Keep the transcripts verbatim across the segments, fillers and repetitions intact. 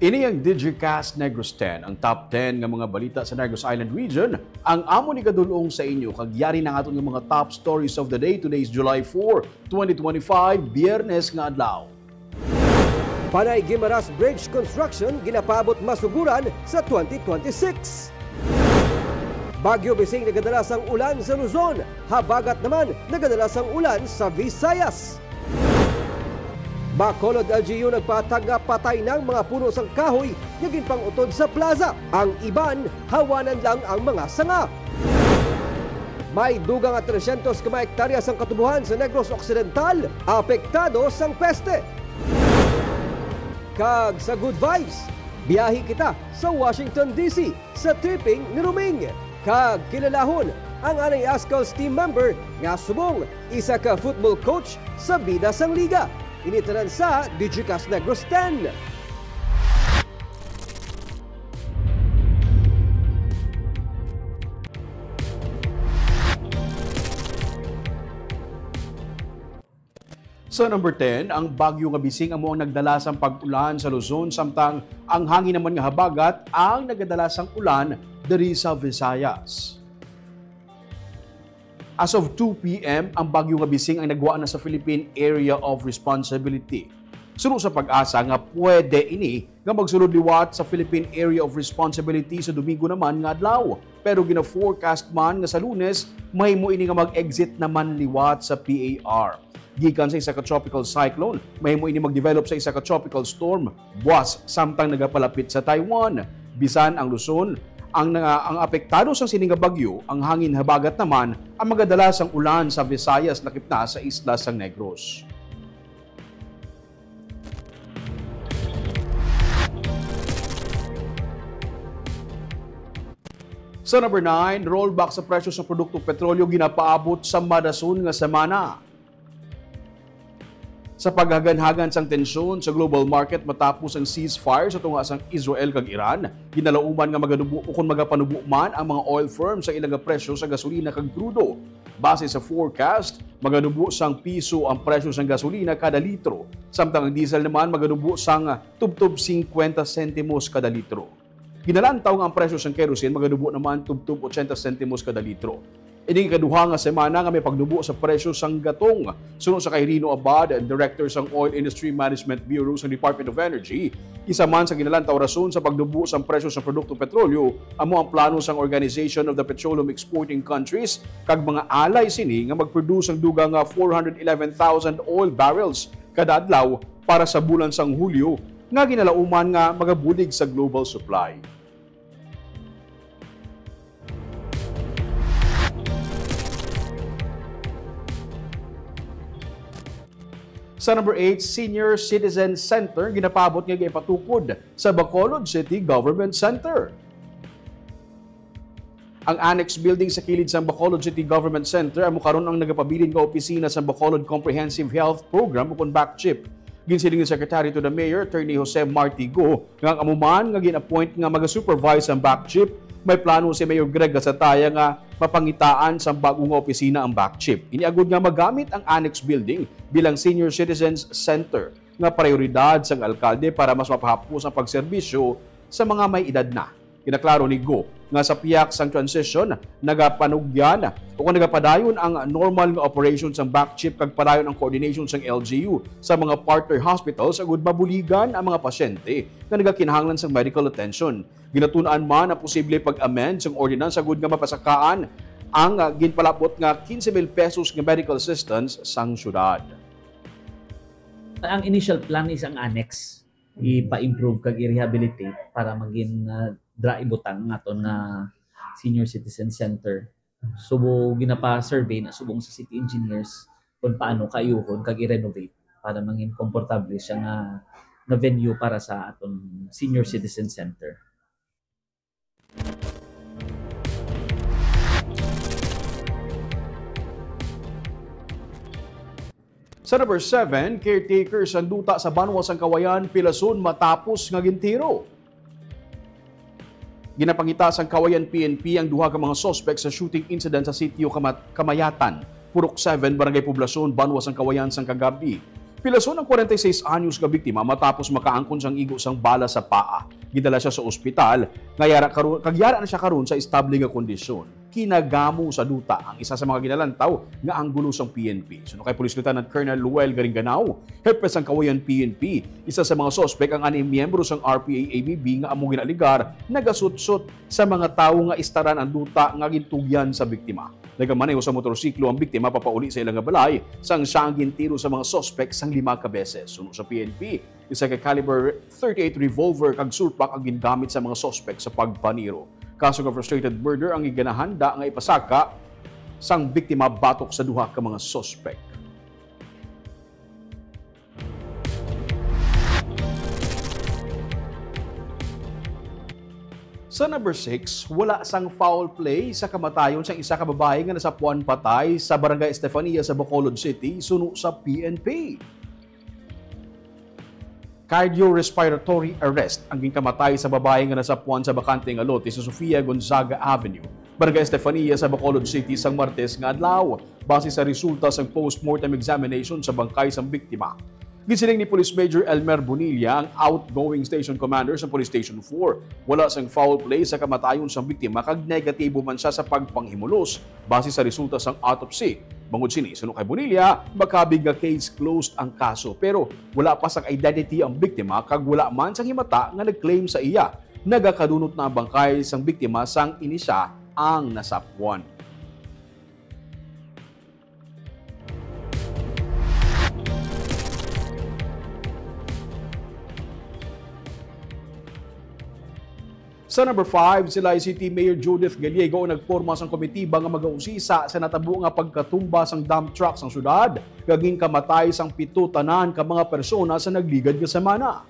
Ini ang Digicast Negros ten, ang top ten nga mga balita sa Negros Island Region, ang amon igadul-ong sa inyo, kag yari na ang aton nga mga top stories of the day. Today is July four, twenty twenty-five, Biyernes nga adlaw. Panay Guimaras Bridge construction ginapaabot masuguran sa twenty twenty-six. Baguio Bising nagadala sang ulan sa Luzon, habagat naman nagadala sang ulan sa Visayas. Bacolod L G U nagpatag nga patay na ang mga puno sang kahoy nga ginpang-utod sa plaza. Ang iban, hawanan lang ang mga sanga. May dugang nga tresyentos ka mga hektarya sang katubohan sa Negros Occidental apektado sang peste. Kag sa Good Vibes, biyahe kita sa Washington, D C sa tripping ni Ruming. Kag kilalahon ang anay Ascals team member nga subong isa ka football coach sa bida sang liga. Ini tanan sa Digicast Negros ten. Sa number ten, ang bagyo nga Bising amo ang nagdala sang pag-ulan sa Luzon, samtang ang hangin naman nga habagat ang nagadala sang ulan diri sa Visayas. As of two P M, ang bagyo nga Bising ang nagwa na sa Philippine Area of Responsibility. Suno sa PAGASA nga pwede ini nga magsulod liwat sa Philippine Area of Responsibility sa Domingo naman nga adlaw, pero gina-forecast man nga sa Lunes mahimo ini nga mag-exit naman liwat sa P A R. Gikan sa isa ka tropical cyclone, mahimo ini mag-develop sa isa ka tropical storm buas samtang nagapalapit sa Taiwan. Bisan ang Luzon, ang, ang apektado sang sini nga bagyo, ang hangin habagat naman ang magadala sang ulan sa Visayas lakip na sa isla sang Negros. Sa number nine, rollback sa presyo sa produktong petrolyo ginapaabot sa madason nga semana. Sa paghaganhagan sang tensyon sa global market matapos ang ceasefire sa tunga sang Israel kag Iran, ginalauman nga maganubo ukon magapanubo man ang mga oil firms sa ilang presyo sa gasolina kag krudo. Base sa forecast, maganubo sang piso ang presyo sang gasolina kada litro, samtang ang diesel naman maganubo sang tubtob singkwenta sentimos kada litro. Ginalantaw nga ang presyo sang kerosene maganubo naman tubtob ochenta sentimos kada litro. Ini ikaduha nga semana nga may pagnubo sa presyo sang gatong. Suno sa kay Rino Abad, Director sang Oil Industry Management Bureau sang Department of Energy, isa man sa ginalantaw rason sa pagnubo sang presyo sang produktong petrolyo amo ang plano sang Organization of the Petroleum Exporting Countries kag mga alay sini nga mag-produce sang dugang nga four hundred eleven thousand oil barrels kada adlaw para sa bulan sang Hulyo, nga ginalauman nga magabulig sa global supply. Sa number eight, Senior Citizen Center ginapaabot nga gipatukod sa Bacolod City Government Center. Ang annex building sa kilid sang Bacolod City Government Center amo karon ang nagapabilin nga opisina sang Bacolod Comprehensive Health Program, ukon BACCHIP. Ginsiling ni Secretary to the Mayor, Attorney Jose Marti Go, nga ang amo man nga gin-appoint nga maga-supervise ang BACCHIP, may plano si Mayor Greg Gasataya nga mapangitaan sang bag-o nga opisina ang BACCHIP. Ini agud nga magamit ang annex building bilang Senior Citizens Center nga prayoridad sang alkalde para mas mapahapos ang pagserbisyo sa mga may edad na. Ginaklaro ni Go nga sa pihak sang transition, nagapanugyan o kung nagapadayon ang normal nga operation sang BACCHIP kag padayon ang coordination sang L G U sa mga partner hospitals agud mabuligan ang mga pasyente nga nagakinahanglan sang medical attention. Ginatun-an man ang posible pag-amend sang ordinance agud nga mapasakaan ang, ah, ginpalabot nga quince mil pesos nga medical assistance sang syudad. Ang initial plan is ang annex, ipa-improve kag i-rehabilitate para maging, ah, dira ibutang ang aton nga senior citizen center. So, ginapa-survey na subong sa city engineers kung paano kaayuhon kag i-renovate para mangin komportable siya nga, nga venue para sa aton senior citizen center. Sa number seven, caretakers ang duta sa banwa sang Kawayan, Pilason matapos nga gintiro. Ginapangita sang Kawayan P N P ang duha ka mga suspek sa shooting incident sa sitio Kamat-, Kamayatan, Purok seven, Barangay Poblacion, banwa sang Kawayan sang kagab-i. Pilason ang kwarenta y seis anyos nga biktima matapos makaangkon sang igo sang bala sa paa. Gidala siya sa ospital, nga yara karon, kag yara na siya karon sa estable nga kondisyon. Kinagamo sa duta ang isa sa mga ginalantaw nga anggulo sang P N P. Suno kay Police Lieutenant Colonel Luel Garinganao, hepe sang Cauayan P N P, isa sa mga suspek ang ani miyembro sang R P A A B B nga amo ginaligar nagasutsot sa mga tawo nga istaran ang duta nga gintugyan sa biktima. Nagamaneho sa motorsiklo ang biktima papauli sa ila nga balay sang siya ang gintiro sa mga suspek sang lima ka beses. Suno sa P N P, isa ka caliber thirty-eight revolver kag sulpak ang gingamit sa mga suspek sa pagpaniro. Kaso nga frustrated murder ang iginahanda nga ipasaka sang biktima batok sa duha ka mga suspek. Sa number six, wala sang foul play sa kamatayon sang isa ka babayi nga nasapuan patay sa Barangay Estefania sa Bacolod City, suno sa P N P. Cardiorespiratory arrest ang ginkamatay sa babayi nga nasapuan sa bakante nga lote sa Sofia Gonzaga Avenue, Barangay Estefania sa Bacolod City sang Martes nga adlaw, base sa resulta sang postmortem examination sa bangkay sang biktima. Gisiling ni Police Major Elmer Bonilla, ang outgoing station commander sa Police Station four, wala sang foul play sa kamatayon sang biktima kag negatibo man siya sa pagpanghimulos base sa resulta sang autopsy. Bangod sini, suno kay Bonilla, makabig nga case closed ang kaso, pero wala pa sang identity ang biktima kag wala man sang himata nga nag-claim sa iya. Nagakadunot na ang bangkay sang biktima sang ini siya ang nasapuan. Sa number five, Silay City Mayor Judith Gallego nagporma sang komitiba nga magausisa sa natabo nga pagkatumba sang dump truck sang syudad, nga ginkamatay sang pito tanan ka mga persona sa nagligad nga semana.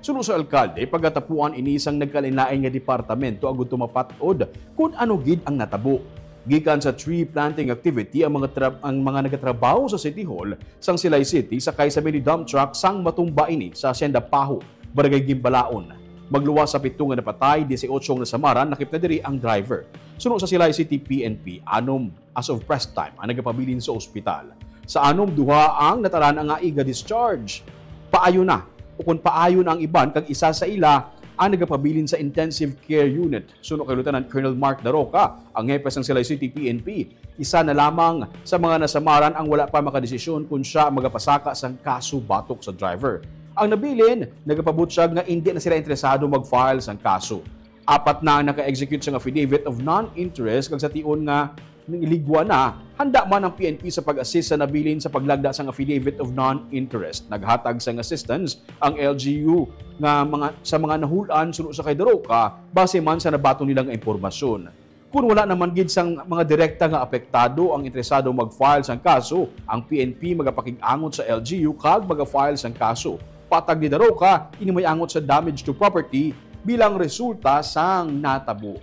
Suno sa alkalde, pagatapuan ini sang nagkalainlain nga departamento agud to mapat-od kon ano gid ang natabo. Gikan sa tree planting activity ang mga tra-, ang mga nagatrabaho sa City Hall sang Silay City sakay sa mini dump truck sang matumba ini sa Hacienda Paho, Barangay Gimbalaon. Magluwas sa pito nga napatay, dieciocho ang nasamaran, lakip na diri ang driver. Suno sa Silay City P N P, anom as of press time ang nagapabilin sa ospital. Sa anom, duha ang nataran-a nga iga-discharge. Paayo na, ukon paayo na ang iban, kag isa sa ila ang nagapabilin sa intensive care unit. Suno kay Lieutenant Colonel Mark Daroca, ang hepe sang Silay City P N P, isa na lamang sa mga nasamaran ang wala pa makadesisyon kon sia magapasaka sang kaso batok sa driver. Ang nabilin, nagapabutyag nga indi na sila interesado mag-file sang kaso. Apat na ang naka-execute sang affidavit of non-interest, kag sa tion nga ligwa na, handa man ang P N P sa pag-assist sa nabilin sa paglagda sang affidavit of non-interest. Naghatag sang assistance ang L G U nga mga, sa mga nahul-an suno sa kay Daroca, base man sa nabaton nila nga impormasyon. Kon wala naman gid sang mga direkta nga apektado ang interesado mag-file sang kaso, ang P N P magapakig-angot sa L G U kag maga-file sang kaso. Patag ni Daroca, ini may angot sa damage to property bilang resulta sang natabo.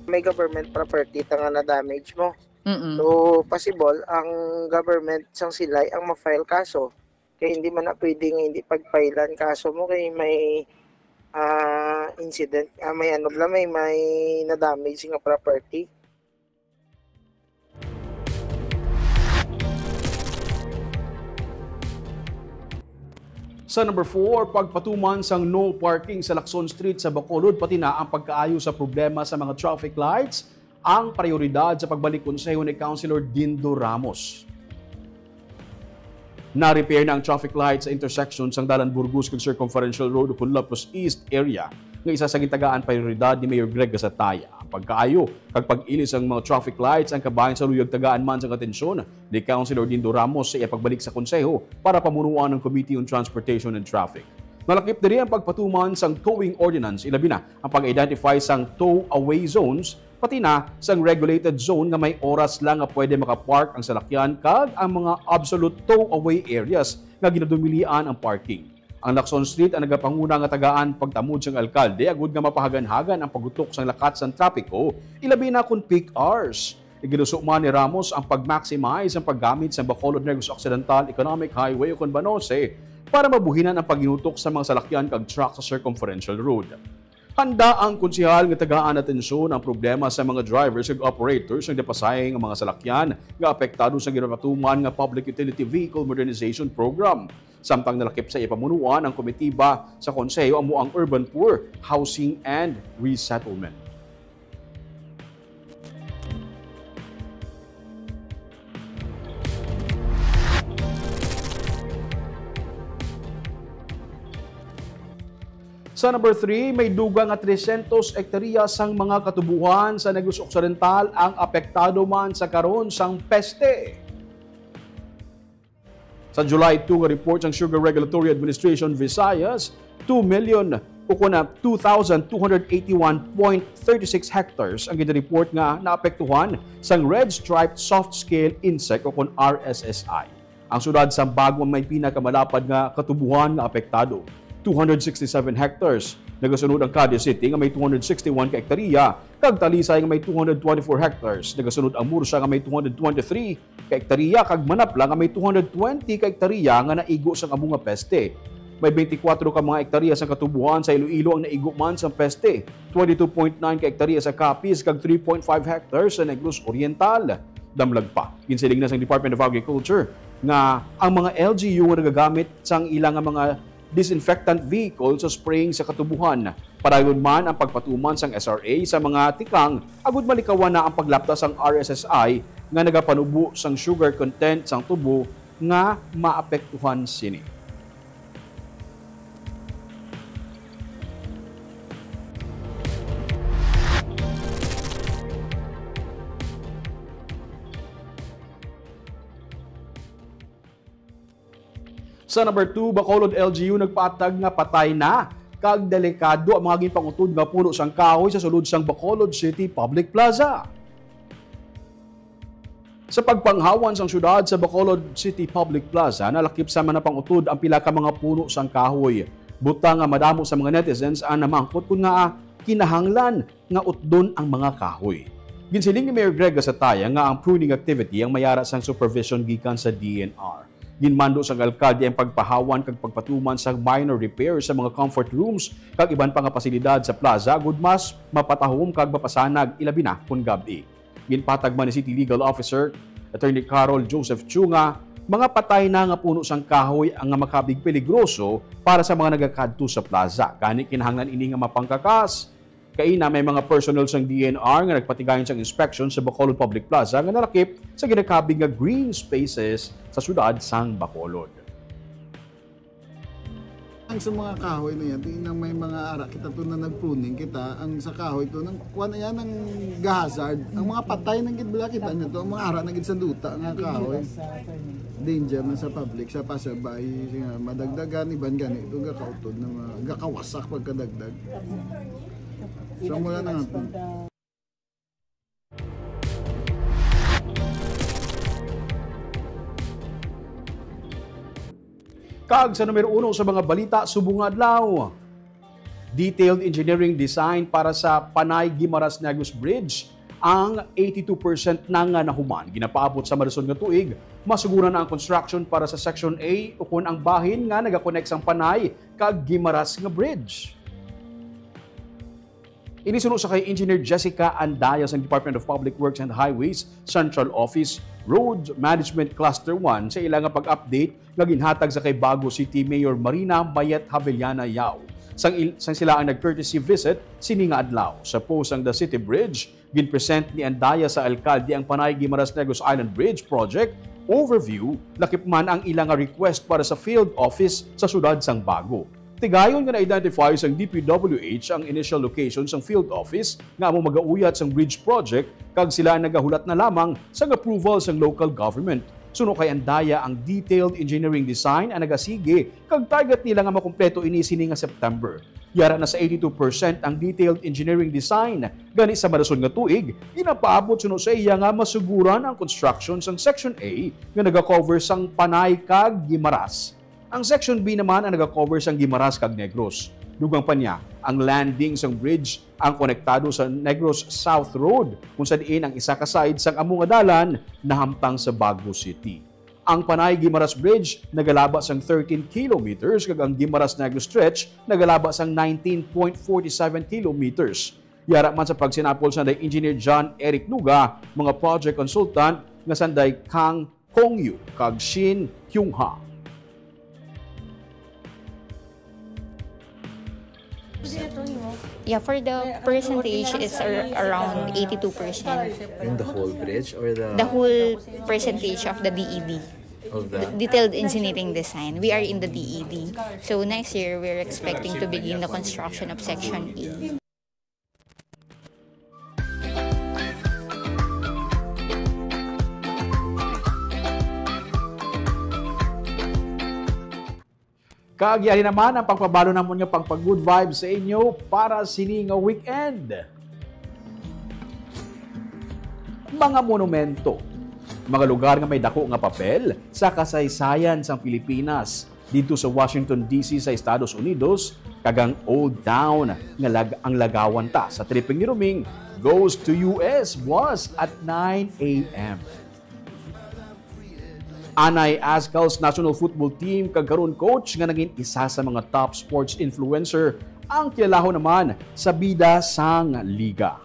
May government property ta nga na-damage mo. Mm-mm. So, possible ang government sang Silay ang ma-file kaso. Kay hindi man na pwede nga hindi pag-filean kaso mo kay may, ah, incident, ah, may ano bala, may, may na-damage nga property. Sa number four, pagpatuman sang no parking sa Lacson Street sa Bacolod, pati na ang pagkaayo sa problema sa mga traffic lights, ang prioridad sa pagbalik konseho ni Councilor Dindo Ramos. Na-repair na ang traffic light sa intersection sang Dalan Burgos kag Circumferential Road ukon Lapus East area, nga isa sa gintagaan prioridad ni Mayor Greg Gasataya. Ang pagkaayo kag pag-ilis sang mga traffic lights ang kabahin sa luyag tagaan man sang atensyon ni Councilor Dindo Ramos sa iya pagbalik sa konseho para pamunuan ang Committee on Transportation and Traffic. Nalakip diri ang pagpatuman sang towing ordinance, ilabi na ang pag-identify sang tow away zones, pati na sang regulated zone nga may oras lang nga pwede makapark ang salakyan kag ang mga absolute tow away areas nga ginadumilian ang parking. Ang Lacson Street ang nagapanguna nga tagaan pagtamod sang alkalde agud nga mapahaganhagan ang paghutok sang lakat sang trapiko, ilabi na kon peak hours. Iginuso man ni Ramos ang pag-maximize ang paggamit sang Bacolod Negros Occidental Economic Highway ukon BANOCE para mabuhinan ang paghinutok sa mga salakyan kag truck sa Circumferential Road. Handa ang konsehal nga tagaan atensyon ang problema sa mga drivers ug operators nga nagapasay nga mga salakyan nga apektado sa ginapatuman nga Public Utility Vehicle Modernization Program. Samtang nalakip sa iya pamunuan ang komitiba sa konseho, amo ang Urban Poor, Housing and Resettlement. Sa number three, may dugang nga trescientos hektarya sang mga katubuhan sa Negros Occidental ang apektado man sa karon sang peste. Sa July two nga report sang Sugar Regulatory Administration Visayas, two million o kon na two thousand two hundred eighty-one point thirty-six hectares ang ginreport nga naapektuhan sang red striped soft scale insect o kon R S S I. Ang siyudad sang Bago may pinakamalapad nga katubuhan nga apektado, two hundred sixty-seven hectares. Nagasunod ang Cadiao City nga may two hundred sixty-one ka hektarya, kag Talisay nga may two hundred twenty-four hectares. Nagasunod ang Murcia nga may two hundred twenty-three ka hektarya, kag Manapla nga may two hundred twenty ka hektarya nga naigo sang amo nga peste. May twenty-four ka mga hektarya sang katubuhan sa Iloilo ang naigo man sang peste, twenty-two point nine ka hektarya sa Capiz, kag three point five hectares sa Negros Oriental. Damlag pa, ginsiling na sang Department of Agriculture nga ang mga L G U nga nagagamit sang ila nga mga disinfectant vehicle sa spraying sa katubuhan. Padayon man ang pagpatuman sang S R A sa mga tikang agud malikawan na ang paglapta sang R S S I nga nagapanubo sang sugar content sang tubo nga maapektuhan sini. Sa number two, Bacolod L G U nagpaatag nga patay na kag delikado ang mga ginpangutod nga puno sang kahoy sa sulod sang Bacolod City Public Plaza. Sa pagpanghawan sang siyudad sa Bacolod City Public Plaza, nalakip sa mga pangutod ang pila ka mga puno sang kahoy. Butang nga madamo sa mga netizens ang namangkot kon ngaa kinahanglan nga utdon ang mga kahoy. Ginsiling ni Mayor Greg Gasataya nga ang pruning activity ang may ara sang supervision gikan sa D N R. Ginmando sang alkalde ang pagpahawan kag pagpatuman sa minor repair sa mga comfort rooms kag iban pa nga pasilidad sa plaza, agud mas mapatahom kag mapasanag, ilabi na kon gab-i. Ginpatag man ni City Legal Officer Attorney Carol Joseph Chu nga mga patay na nga puno sang kahoy ang nga makabig peligroso para sa mga nagakadto sa plaza. Gani, kinahanglan ini nga mapangkakas. Kaina, may mga personnel sang D N R nga nagpatigayon sang inspection sa Bacolod Public Plaza nga nalakip sa ginakabig nga green spaces sa siyudad sang Bacolod. Ang sa mga kahoy na yan, tingnan, may mga ara kita to na nagpruning kita. Ang sa kahoy to, nang kuha na yan, ang gahazard. Ang mga patay nang gid bala kita niya to, ang mga ara na gid sa duta nga kahoy. Danger na sa public, sa passerby, nga madagdagan, iban gani, ito gakautod na mga, gakawasak pagkadagdag. So, mula na nga po. Kag sa numero uno sa mga balita subong nga adlaw, detailed engineering design para sa Panay Guimaras Negros Bridge ang eighty-two percent na nga nahuman. Ginapaabot sa madason nga tuig, masuguran na ang construction para sa Section A, ukon ang bahin nga nagakonek sang Panay kag Guimaras nga bridge. Ini suno sa kay Engineer Jessica Andaya sang Department of Public Works and Highways Central Office, Road Management Cluster one, sa ila nga pag-update nga ginhatag sa kay Bago City Mayor Marina Mayet Havellana Yao. Sang, il- sang sila ang nag-courtesy visit sini nga adlaw. Sa post sang The City Bridge, ginpresent ni Andaya sa alkalde ang Panay Guimaras Negros Island Bridge Project overview, lakip man ang ila nga request para sa field office sa siyudad sang Bago. Tigayon nga na-identify sang D P W H ang initial location sang field office nga amo magauyat sang bridge project, kag sila nagahulat na lamang sang approval sang local government. Suno kay Andaya, ang detailed engineering design ang nagasige, kag target nila nga makumpleto ini sini nga September. Yara na sa eighty-two percent ang detailed engineering design. Gani, sa madason nga tuig, ginapaabot suno sa iya nga masuguran ang construction sang Section A nga nagakover sang Panay kag Guimaras. Ang Section B naman ang nagakover sang Guimaras kag Negros. Dugang pa niya, ang landing sang bridge ang konektado sa Negros South Road, kung sa diin ang isa ka side sang amo nga dalan nahamtang sa Bago City. Ang Panay Guimaras Bridge nagalaba sang thirteen kilometers kag ang Guimaras Negros Stretch nagalaba sang nineteen point forty seven kilometers. Yara man sa pagsinapol sanday Engineer John Eric Nuga, mga project consultant nga sanday Kang Kongyu kag Shin Kyung-ha. Yeah, for the percentage is ar- around eighty-two percent. In the whole bridge or the... The whole percentage of the D E D. Of the... Detailed engineering design. We are in the D E D. So next year, we're expecting to begin the construction of section A. Kag yari naman ang pagpabalo namon nga pagpa-good vibes sa inyo para sini nga weekend. Mga monumento, mga lugar nga may dako nga papel sa kasaysayan sang Pilipinas, didto sa Washington D C sa Estados Unidos, kag ang Old Town nga lag ang lagawan ta sa tripping ni Roming goes to U S was at nine a.m. Anay Ascal's national football team kag karon coach nga nangin isa sa mga top sports influencer ang kilalahon naman sa bida sang liga.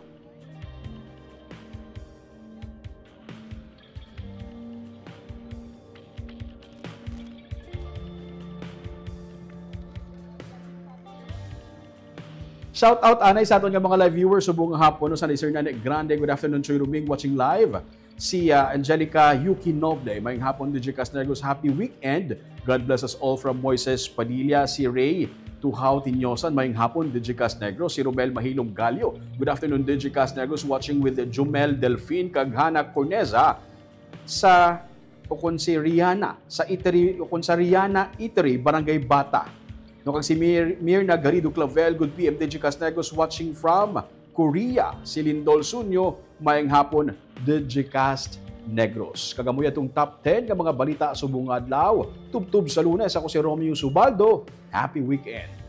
Shout out anay sa aton nga mga live viewers subong nga hapon, no, sa ni Sir Nene Grande. Good afternoon, Chuy Ruming, watching live. Si ah, Angelica Yuki Noble, mayong hapon, Digicast Negros. Happy weekend. God bless us all from Moises Padilla, si Ray Tuhaw Tinyosan, mayong hapon, Digicast Negros. Si Romel Mahilong Galio, good afternoon, Digicast Negros. Watching with Jumel Delfin kag Hana Corneza sa ukon si Rihanna sa Eatery, ukon sa Rihanna Eatery, Barangay Bata. No, kag si Mir Mirna Garrido Clavel, good P M, Digicast Negros, watching from Korea. Si Lindol Sunyo, mayong hapon, Digicast Negros. Kag amo atong top ten nga mga balita subong nga adlaw. Tubtob sa Lunes, ako si Romeo Subaldo. Happy weekend.